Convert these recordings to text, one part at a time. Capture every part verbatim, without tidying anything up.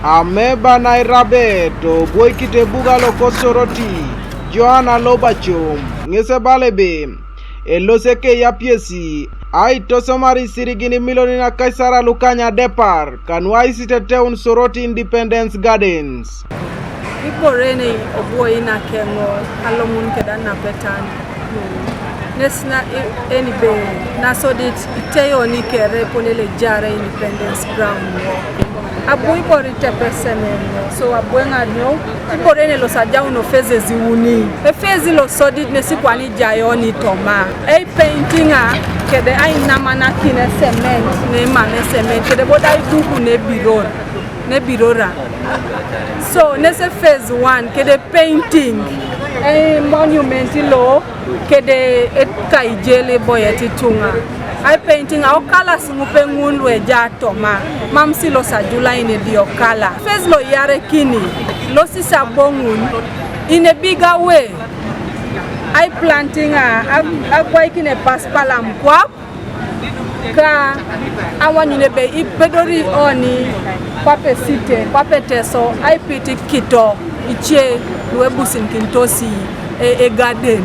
Ameba nairabet obwoikit ebuga loko Soroti, Joana Lobachom, ŋes ebala ebe, elosi ekeiapiesi aitosomar isirigin imilionin akaisar lukany adepar kanu aisiteteun Soroti Independence Gardens. Ibore ne obwoi nakeŋo alomun keda napetan. Nes na e- eni be nasodit iteyoni kere ponele jare Independence Ground wo. Abu ibori tepesemen wo. So abu eŋario ibore ne losajauno phases iuni. Ephase losodit nesi kwani jayoni toma. Ei painting a kede ainamanakin cement ne mame cement kede boda iduku ne biror. Ne birora. So nese phase one kede painting eh, monument lo kede ekaijel eboyet ituŋa. Ai painting a okalas ŋupe ŋun lueja toma mam si losajulai ne dio kala. Phase lo yarekini losis aboŋun in a bigger way. Ai planting a ag- agwaikin epaspalam kwap ka awanyun ebe ipedori oni kwape site kwape teso aipit kito ice luebusinkinitos e- egaden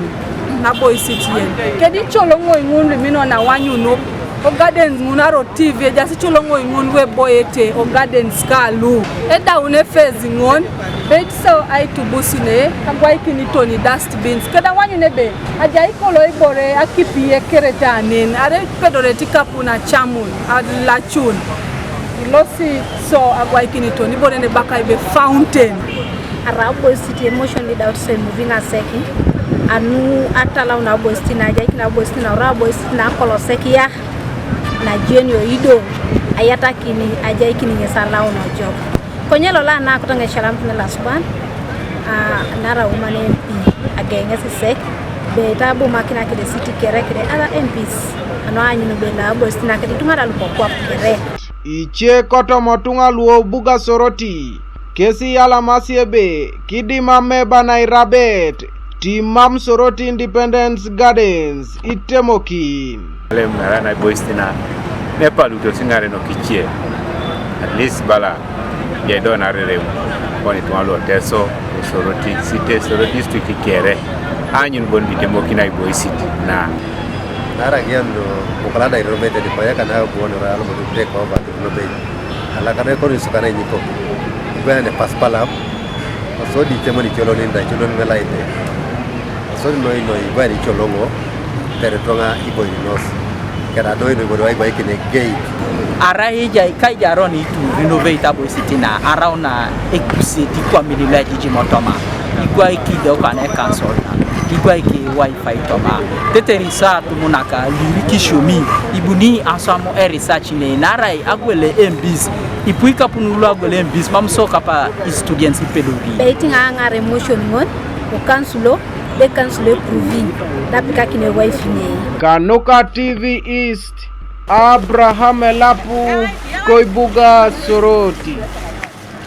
naboisit yen kedi icoloŋoi ŋun lumino nawanyuno ogadens ŋun aro T V ejas icoloŋoi ŋun lueboete ogadens kalu edaun efezi ŋon beit so aitubusine agwaikin itoni dustbins keda awanyun ebe ajai kolo ibore akipi ekerete anen are pedoreti kapu nacamun alacun ilosi so agwaikin itoni ibore nebaka ibe fountain. Ara aboisit emotion without say moving a second. Anu atalaun aboisit na ajaikin aboisit na ora aboisit na kolosek ya na jioni oido ayatakini ajaikin ŋes alaun ojok. Konye lola na kutoŋ ecalam tine lasuban a nara woman M P ageŋes isek be tabumakin akide city kere kide ara M Ps ano anyun be la aboisit na kide ituŋa da lukokwap kere. Ice kotoma otuŋa luobuga Soroti kesi yalamasi ebe kidim ameba nairabet timam Soroti Independence Gardens itemokin. Lem nara na boys tina ne paluto singare no kicie at least bala je do na rerem koni tuŋa luo Teso Soroti site Soroti district kere anyun bon bitemokin ai boys tina. Nara kiyan do bukala da irobete di koya kana buono ra alo take over no be. Ala kana ko ni sukana ni ko. Ibane paspalam. Asodi temoni choloni nda choloni melaite. Asodi noi noi ibani cholongo. Tere tonga ibo inos. Kera noi noi bodo ibo ikine gate. Ara ija kaija ron itu renovate abo isitina ara una ekuseti kwa milila jiji motoma. Igwa iki de okane council na. Igwa iki wifi toma. Teteri sa tumunaka lirikishomi. Ibuni aswamo e research ne narai agwele M Bs. Ipui kapunu lo agwele M Bs mam so kapa students ipedori. Beiting aŋar emotion ŋon o kansulo de kansulo eproving dapikakine wifi ne. Kanuka T V East, Abraham Elapu, koibuga Soroti.